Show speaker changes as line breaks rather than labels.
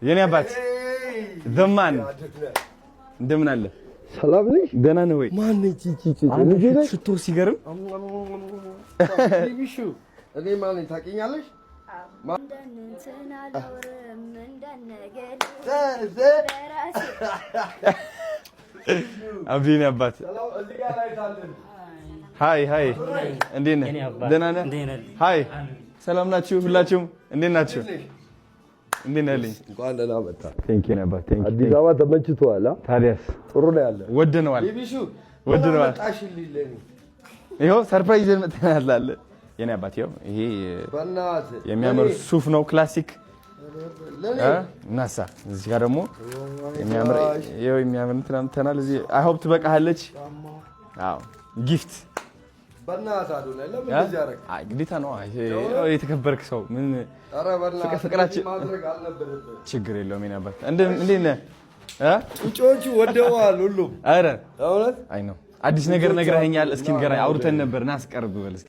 የኔ አባት the man፣ እንደምን አለ?
ሰላም ነሽ?
ደህና ነህ ወይ?
ማነች ይቺ?
አንተ ሽቶ ሲገርም።
ቢሹ፣ እኔ ማነኝ ታውቂኛለሽ?
እንደንትን አላወርም እንደነገሌ በራሴ።
አቢ፣ የኔ አባት፣ hi hi፣ እንዴት ነህ? ደህና ነህ? Hi፣ ሰላም ናችሁ? ሁላችሁም እንዴት ናችሁ? እንዴት ነህ ልኝ?
እንኳን ደህና መጣ።
Thank you አባት፣ thank you።
አዲስ አበባ ተመችቶሃል? አ?
ታዲያስ።
ጥሩ ነው ያለ።
ወደነዋል።
ቢቢሹ።
ወደነዋል።
መጣሽልኝ ለእኔ።
ይኸው surprise ይዘን መጥተናል አለ የኔ አባት። ይኸው ይሄ
በእናትህ።
የሚያምር ሱፍ ነው፣ classic።
ለእኔ?
እናሳ እዚህ ጋር ደግሞ የሚያምር፣ ይኸው የሚያምር እንትን አምጥተናል። እዚህ I hope ትበቃሃለች። አዎ፣ gift።
በእናትህ አዶናይ፣ ለምን እንደዚህ አደረግህ?
አይ፣ ግዴታ ነው። ይሄ የተከበርክ ሰው ምን
ኧረ በእናትህ።
ፍቅራችን
እንደዚህ ማድረግ አልነበረብህም።
ችግር የለውም የኔ አባት። እንዴት ነህ? እ?
ውጪዎቹ ወደዋል ሁሉም።
ኧረ
እውነት።
አይ ነው፣ አዲስ ነገር ነግረኸኛል። እስኪ ንገረኝ። አውርተን ነበር። ና አስቀርብ በል እስኪ።